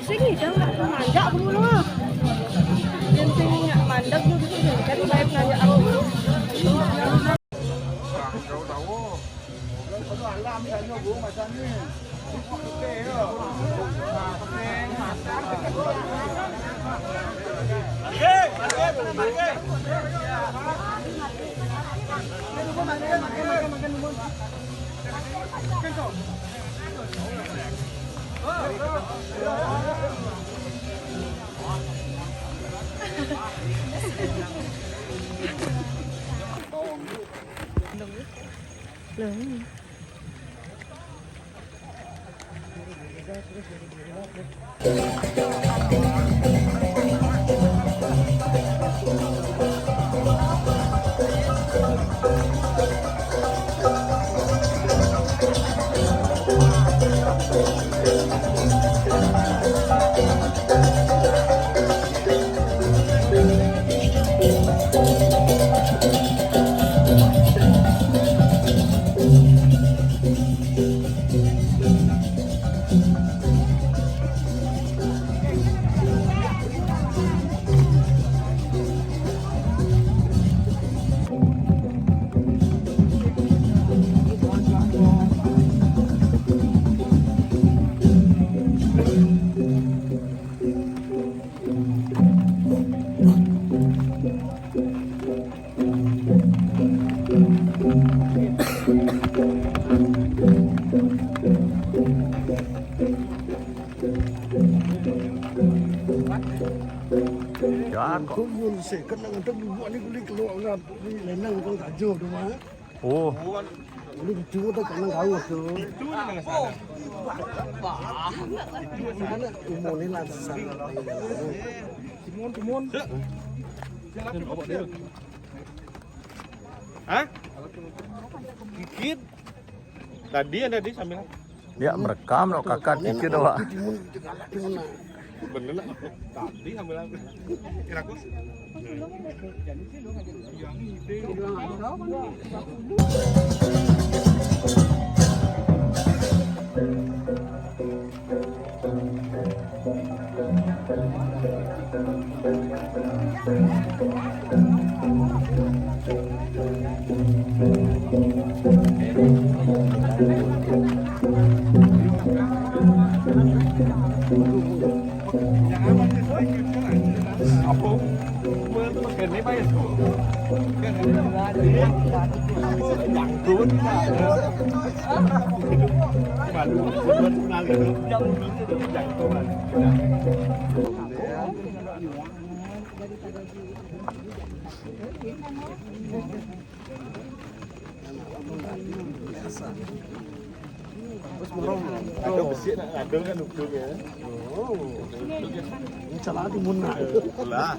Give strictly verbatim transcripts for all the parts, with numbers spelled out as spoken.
Sini, jangan manjak dulu. Yang sini nggak mandek dulu, gitu, kan baik nanya aku. Ya, kok. Kok yun sih, kan nang ada buat ni kulit keluar, udah ni lenang kau tajuk tu mah. Oh. Ini itu tu kan nang kau tu. Mana umur ni lah sana. Timun, timun. Hah? Dikit. Tadi ada di sambil. Ya, merekam lo kakak dikit doang. Bener lah. Tadi sambil apa? Kira aku. Ada besi nak ngadul kan ujungnya. Oh. Ini salah timun nak. Lah.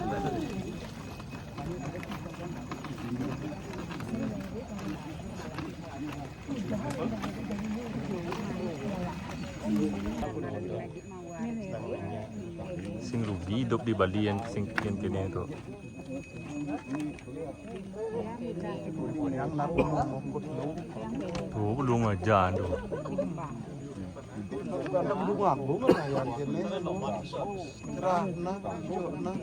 Sing rugi hidup di Bali yang sing kene tu. Tu belum aja tu. Cerah nah, hijau nah.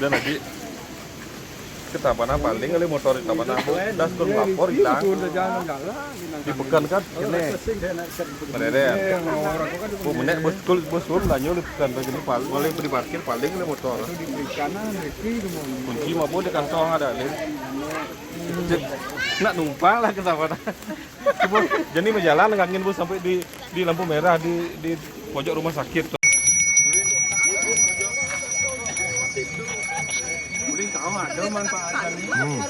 Udah, Naji. Ketabana paling kali motor di tabana, bu, das tu lapor hilang. Di pekan kan, kene. Merere. Bu, menek bos kul, bos kul lanyo di pekan tu, jadi pal-, boleh beri parkir paling kali motor. Kunci mah bu di kantong ada, Lin. Cek, nak numpang lah ketabana. Jadi berjalan ngangin bu sampai di, di lampu merah di, di pojok rumah sakit tu. Hmm.